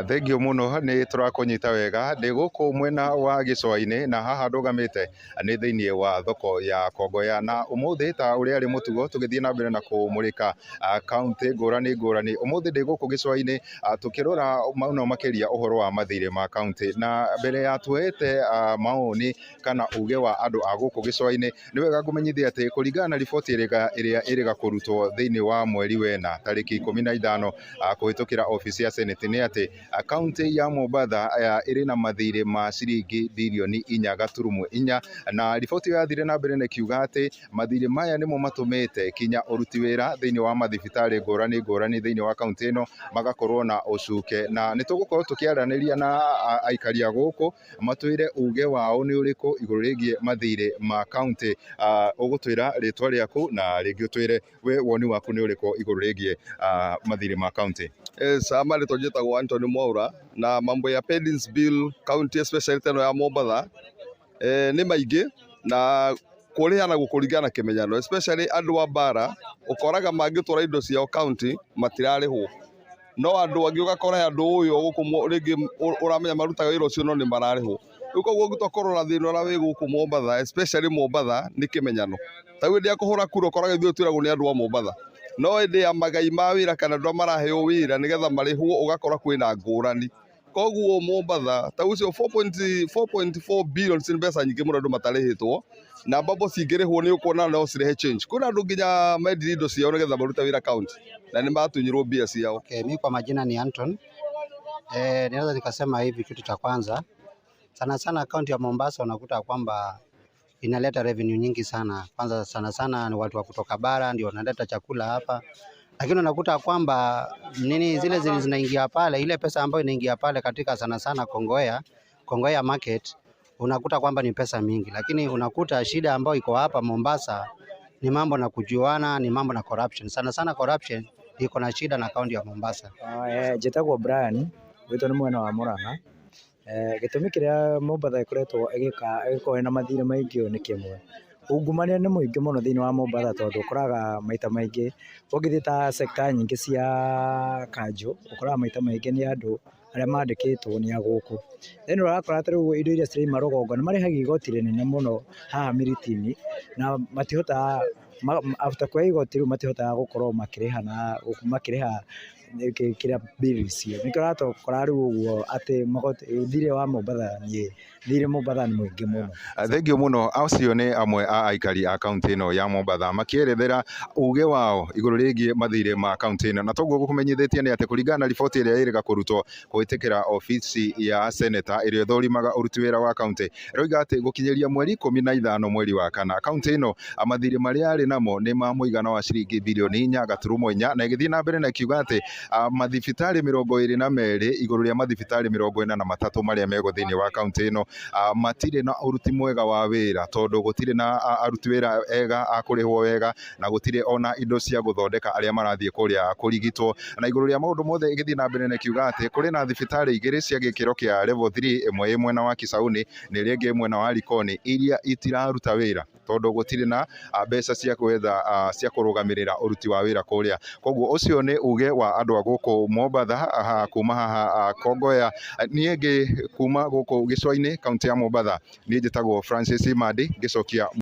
Thengiũ mũno, nĩ tũrakũnyita wega. Ndĩ gũkũ mwena wa Gĩcũa-inĩ na haha ndũgamĩte nĩ thĩinĩ wa thoko ya Kongoya, na ũmũthĩ ta ũrĩa arĩ mũtugo tũgĩthiĩ na mbere na kũmũrĩka kaũntĩ ngũrani ngũrani. Ũmũthĩ ndĩ gũkũ Gĩcũa-inĩ tũkĩrora mũno makĩria ũhoro wa mathirĩ ma kaũntĩ, na mbere ya tuoete maoni kana uge wa andũ a gũkũ Gĩcũa-inĩ, nĩ wega ngũmenyithie atĩ kũringana na riboti ĩrĩa ĩrĩga kũrutwo thĩinĩ wa mweri wena tarĩki 15 kũhĩtũkĩra obici ya Senate nĩ atĩ kaũntĩ ya Mombatha ĩrĩ na mathirĩ ma ciringi birioni 4.4, na riboti ĩyo yathire na mbere na ĩkiuga atĩ mathirĩ maya nĩmo matũmĩte kinya ũruti wĩra thĩinĩ wa mathibitarĩ ngũrani ngũrani thĩinĩ wa kaũntĩ ĩno magakorwo na ũcuke. Na nĩ tũgũkorwo tũkĩaranĩria na aikari a gũkũ matwĩre uge wao nĩ ũrĩkũ igũrũ rĩgiĩ mathirĩ ma kaũntĩ. Ũgũtwĩra rĩtwa rĩaku na rĩngĩ ũtwĩre we woni waku nĩ ũrĩkũ igũrũ rĩgiĩ mathirĩ ma kaũntĩ. Yes, ama rĩtwa njĩtagwo Anthony Mwaura, na mambo ya pending bill county, especially teno ya Mombatha, nĩ maingĩ na kũrĩha na gũkũringana na kĩmenyano, especially andũ a bara ũkoraga mangĩtwara indo ciao county matirarĩhwo, no andũ angĩ ũgakora he andũ ũyũ gũkũ rĩngĩ ũramenya marutaga wĩra ũcio no nĩ mararĩhwo. Rĩu koguo ũngĩtua kũrora thĩna ũrĩa wĩ gũkũ Mombatha, especially Mombatha, nĩ kĩmenyano. Ta rĩu hĩndĩ ya kũhũra kura ũkoraga ithuĩ twĩragwo nĩ andũ a Mombatha, no hĩndĩ ya magai ma wĩra kana andũ arĩa maraheo wĩra nĩgetha marĩhwo ũgakora kwĩna ngũrani. Koguo Mombatha ta ũcio 4.4 billion nĩ mbeca nyingĩ mũno andũ matarĩhĩtwo, na mbombo cingĩrĩhwo nĩ ũkuona no cirehe change. Kwĩna andũ nginya mendirie indo ciao nĩgetha marute wĩra county na nĩ matunyirwo mbia ciao. Okay, mi kwa majina ni Anton. Naweza nikasema hivi, kitu cha kwanza sana sana kaunti ya Mombasa unakuta kwamba inaleta revenue nyingi sana. Kwanza sana sana ni watu wa kutoka bara ndio wanaleta chakula hapa, lakini unakuta kwamba nini zile zile zinaingia pale, ile pesa ambayo inaingia pale katika sana sana Kongowea, Kongowea market unakuta kwamba ni pesa mingi, lakini unakuta shida ambayo iko hapa Mombasa ni mambo na kujuana, ni mambo na corruption. Sana sana corruption iko na shida na kaunti ya Mombasa. Njĩtagwo Brian, gwitũ nĩ mwena wa Mũrang'a. Gĩtũmi kĩrĩa Mombatha ĩkoretwo ĩgĩka ĩgĩkorwo ĩna mathirĩ maingĩ ũũ nĩ kĩmwe. Ungumania nĩ mũingĩ mũno thĩinĩ wa Mombatha tondũ ũkoraga maita maingĩ ũngĩthiĩ ta sector nyingĩ cia kanjũ, ũkoraga maita maingĩ nĩ andũ arĩa mandĩkĩtwo nĩ a gũkũ. Then ũrakora ta rĩu indo iria cirauma rũgongo nĩ marĩhagia igoti rĩnene mũno haha Miritini na matihotaga, after kuoya igoti rĩu matihotaga gũkorwo makĩrĩha na makĩrĩha kĩrĩa bill icio. Nĩkĩo ũrakora rĩu ũguo atĩ magoti thirĩ wa Mombatha nĩ thirĩ Mombatha nĩ mũingĩ mũno. Thengiũ mũno. Acio nĩ amwe a aikari a kaũntĩ ĩno ya Mombatha makĩerethera uge wao igũrũ rĩgiĩ mathirĩ ma kaũntĩ ĩno, na toguo gũkũmenyithĩtie nĩ atĩ kũringana na riboti ĩrĩa ĩrĩga kũrutwo kũhĩtũkĩra obici ya seneta ĩrĩa ĩthũrimaga ũruti wĩra wa kaũntĩ, ĩroiga atĩ gũkinyĩria mweri 15 mweri wa kana, kaũntĩ ĩno mathirĩ marĩa arĩ namo nĩ ma mũigana wa ciringi birioni 4.4, na ĩgĩthiĩ na mbere na ĩkiuga atĩ mathibitarĩ 22 igũrũ rĩa mathibitarĩ 43 marĩa mego thĩinĩ wa kaũntĩ ĩno matirĩ na ũruti mwega wa wĩra tondũ gũtirĩ na aruti wĩra ega a kũrĩhwo wega na gũtirĩ ona indo cia gũthondeka arĩa marathiĩ kũrĩa kũrigitwo. Na igũrũ rĩa maũndũ mothe ĩgĩthiĩ na mbere na ĩkiuga atĩ kũrĩ na thibitarĩ igĩrĩ cia gĩkĩro kĩa level 3, ĩmwe ĩ mwena wa Kisauni na ĩrĩa ĩngĩ ĩ mwena wa Likoni, iria itiraruta wĩra tondũ gũtirĩ na mbeca cia gwetha cia kũrũgamĩrĩra ũruti wa wĩra kũrĩa. Koguo ũcio nĩ uge wa andũ a gũkũ Mombatha kuma haha Kongoya. Niĩ ngĩ kuma gũkũ Gĩcũa-inĩ, kaũntĩ ya Mombatha, niĩ njĩtagwo Francis Mandi ngĩcokia.